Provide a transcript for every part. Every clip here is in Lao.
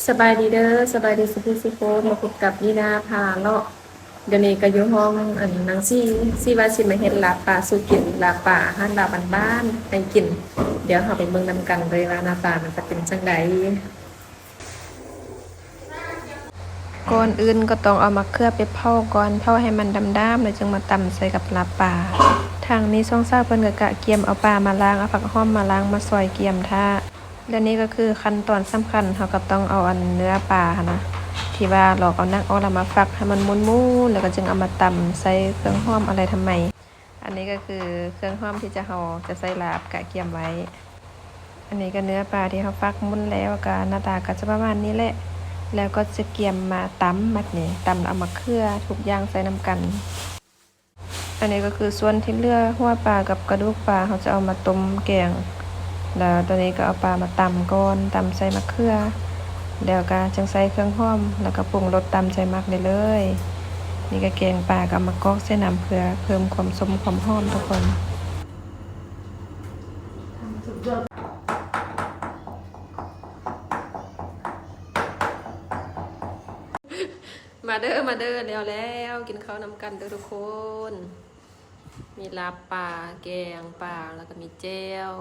ສະບາຍດີເດີ ສະບາຍດີສຸຜູ້ສຸຄົນ ມາພົບກັບລີນາພາເລາະ. ດຽວນີ້ກໍຢູ່ຫ້ອງອັນນາງຊີ ຊີວ່າຊິມາເຮັດລາບປາສູ່ກິນ ລາບປາຮ້ານລາວບ້ານໆໃຫ້ກິນ. ດຽວເຮົາໄປເບິ່ງນຳກັນເລີຍວ່າໜ້າຕາມັນຈະເປັນຈັ່ງໃດ. ກ່ອນອື່ນກໍຕ້ອງເອົາໝາກເຂືອໄປເຜົາກ່ອນ ເຜົາໃຫ້ມັນດຳໆ ແລ້ວຈຶ່ງມາຕຳໃສ່ກັບລາບປາ. ທາງນີ້ສອງສາວເພິ່ນກໍກະກຽມເອົາປາມາລ້າງ ເອົາຜັກຫອມມາລ້າງ ມາຊອຍກຽມຖ້າ. ແລະນີ້ກໍຄືຂັ້ນຕອນສຳຄັນ ເຮົາກໍຕ້ອງເອົາອັນເນື້ອປາຫັ້ນນະ ທີ່ວ່າລອກເອົາໜັງອອກແລ້ວມາຟັກໃຫ້ມັນໝຸ່ນໆ ແລ້ວກໍຈຶ່ງເອົາມາຕຳໃສ່ເຄື່ອງຫອມອະໄລທຳໄມ. ອັນນີ້ກໍຄືເຄື່ອງຫອມທີ່ຈະ ເຮົາຈະໃສ່ລາບກະກຽມໄວ້. ອັນນີ້ກໍເນື້ອປາທີ່ເຮົາຟັກໝຸ່ນແລ້ວ ກໍໜ້າຕາກໍຈະປະມານນີ້ແຫຼະ. ແລ້ວກໍຈະກຽມມາຕຳບັດນີ້ ຕຳແລ້ວເອົາມາເຂືອທຸກຢ່າງໃສ່ນຳກັນ. ອັນນີ້ກໍຄືສ່ວນທີ່ເຫຼືອ ຫົວປາກັບກະດູກປາ ເຮົາຈະເອົາມາຕົ້ມແກງ ແລ້ວຕອນນີ້ກໍເອົາປາມາຕຳກ່ອນ ຕຳໃສ່ໝາກເຂືອ ແລ້ວກໍຈຶ່ງໃສ່ເຄື່ອງຫອມ ແລ້ວກໍປຸງລົດຕາມໃຈມັກໄດ້ເລີຍ. ນີ້ກໍແກງປາ ກໍເອົາມາກອກໃສ່ນ້ຳເພື່ອເພີ່ມຄວາມສົ້ມຄວາມຫອມທຸກຄົນ. ມາເດີ ມາເດີ ແລ້ວໆ ກິນເຂົ້ານຳກັນເດີທຸກຄົນ. ມີລາບປາ ແກງປາ ແລ້ວກໍມີແຈ່ວ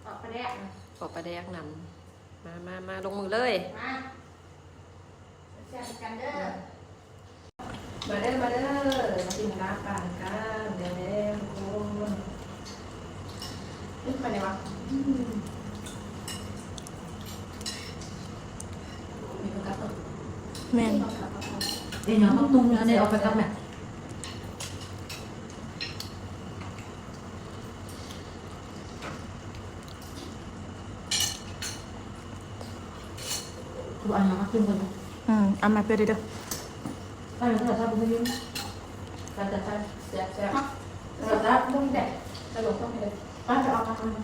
ປອກປາແດກ ປອກປາແດກນຳ. ມາ ມາ ມາ ລົງມືເລີຍ ມາ ແຊບກັນເດີ. ມາເດີ ມາເດີ ມາກິນລາບປານຳກັນແລ້ວໆ ທຸກຄົນ. ເປັນໄປໄດ້ວະ? ອືມ ມີຄົນກັບເນາະ. ແມ່ນ ເອີ ຍັງຕ້ອງປຸງອັນນີ້ອອກໄປກັບແມ່. ຄືອັນນັ້ນມາກິນເບິ່ງ. ອືມ ເອົາມາເພື່ອເດີ. ເອົາໂທລະສັບເບິ່ງຢູ່ ແຊບໆ ໂທລະສັບເບິ່ງແດ່ ຕະຫຼົກຕ້ອງເດີ ໄປ ໄປເອົາມາ.